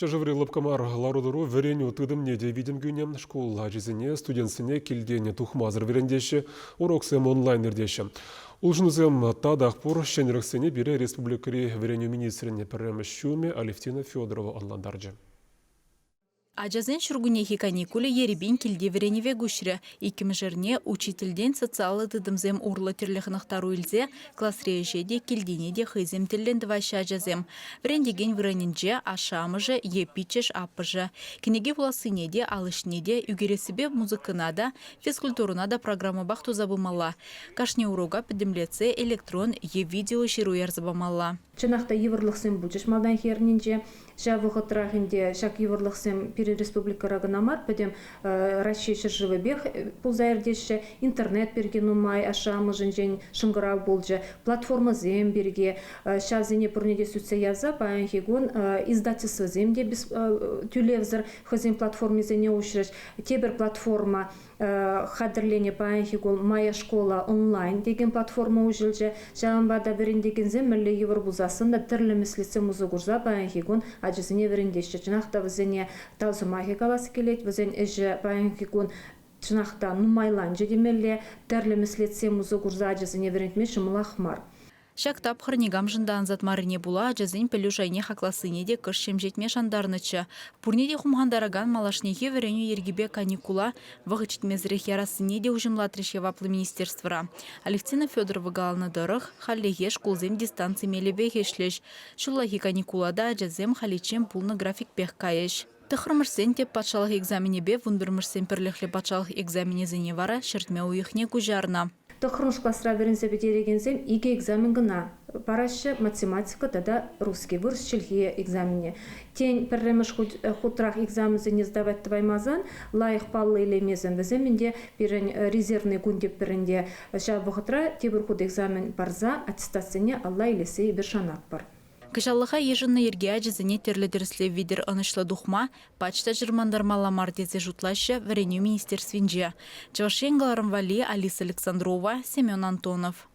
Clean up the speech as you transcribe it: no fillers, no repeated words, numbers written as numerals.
Ҫӗршыври лӑпкӑ мар лару-тӑру вӗренӳ тытӑмне те витӗм кӳнӗ. Шкул ачисене, студентсене килтен тухмасӑр вӗрентеҫҫӗ, уроксем онлайн иртеҫҫӗ. Улшӑнусем татах пур. Ҫӗнӗлӗхсене пире республикӑри вӗренӳ министрӗн пӗрремӗш ҫумӗ Алевтина Федорова ӑнлантарчӗ. Ачасен ҫуркуннехи каникулӗ ерипен килти вӗренӗве куҫрӗ. Иккӗмӗш эрне учительтен социаллӑ тытӑмсем урлӑ тӗрлӗ хӑнӑхтару илсе класри ӗҫе те, килтине те хӑйсем тӗллӗн тӑваҫҫӗ ачасем. Вӗрентекен вырӑнӗнче ашшӗ-амӑшӗ е пиччӗш-аппӑшӗ. Кӗнеке вулассине те, ал ӗҫне те, ӳкерессипе музыкӑна та, физкультурӑна та программӑпах туса пымалла. Кашни урока пӗтӗмлетсе электрон е видео ҫыру ярса памалла. Чӑнах та йывӑрлӑхсем пулчӗҫ малтанхи эрнинче. Ҫав вӑхӑтрах ӗнтӗ ҫак йывӑрлӑхсем пирӗн республикӑра кӑна мар, пӗтӗм Раҫҫей ҫӗршывӗпех пулса иртеҫҫӗ. Интернет пирки нумай ашшӗ-амӑшӗнчен шӑнкӑрав пулчӗ, платформӑсем пирки. Ҫавсене пурне те сӳтсе явса паянхи кун издательствӑсем те тӳлевсӗр хӑйсен платформисене уҫрӗҫ. Тепӗр платформа хатӗрленӗ паянхи кун «Моя школа онлайн» текен платформа уҫӑлчӗ. Ҫавӑнпа та вӗрентекенсем мӗнле йывӑр пулсассӑн та тӗрлӗ меслетсем усӑ курса паянхи кун ачасене вӗрентеҫҫӗ. Чӑнах та вӗсене тав сӑмахӗ калас килет. Вӗсен ӗҫӗ паянхи кун чӑнах та нумайланчӗ темелле. Тӗрлӗ меслетсем усӑ курса ачасене вӗрентме ҫӑмӑлах мар. Ҫак тапхӑр никамшӑн та ансат маррине пула ачасен пӗлӳ шайне хаклассине те кӑшт ҫемҫетме шантарнӑччӗ. Пурне те хумхантаракан малашнехи вӗренӳ йӗркипе каникула вӑхӑт ҫитмесӗрех ярассине те уҫӑмлатрӗҫ яваплӑ министерствӑра. Алевтина Федорова каланӑ тӑрӑх, хальлӗхе шкулсем дистанци мелӗпех ӗҫлӗҫ. Ҫуллахи каникула та ачасем халиччен пулнӑ графикпех кайӗҫ. Тӑххӑрмӗшсен тӗп патшалӑх экзаменӗпе вунпӗрмӗшсен пӗрлӗхлӗ патшалӑх экзаменӗсене вара ҫӗртме уйӑхне куҫарнӑ. Тӑххӑрмӗш класра вӗренсе пӗтерекенсем икӗ экзамен кӑна параҫҫӗ: математика тата русский, вырӑс чӗлхи экзаменне. Тен, пӗрремӗш хутрах экзаменсене сдавать тӑваймасан, лайӑх паллӑ илеймесен вӗсем ӗнтӗ пирӗн резервный кун тетпӗр ӗнтӗ. Ҫав вӑхӑтра тепӗр хут экзамен парса аттестатсене алла илессе эпир шанатпӑр. Кӑҫаллӑха йышӑннӑ йӗрке ачасене тӗрлӗ тӗрӗслев витӗр ӑнӑҫлӑ тухма пач та чӑрмантармалла мар тесе шутлаҫҫӗ Вӗренӳ министерствинче. Чӑваш Ен кӑларӑм валли Алиса Александрова, Семен Антонов.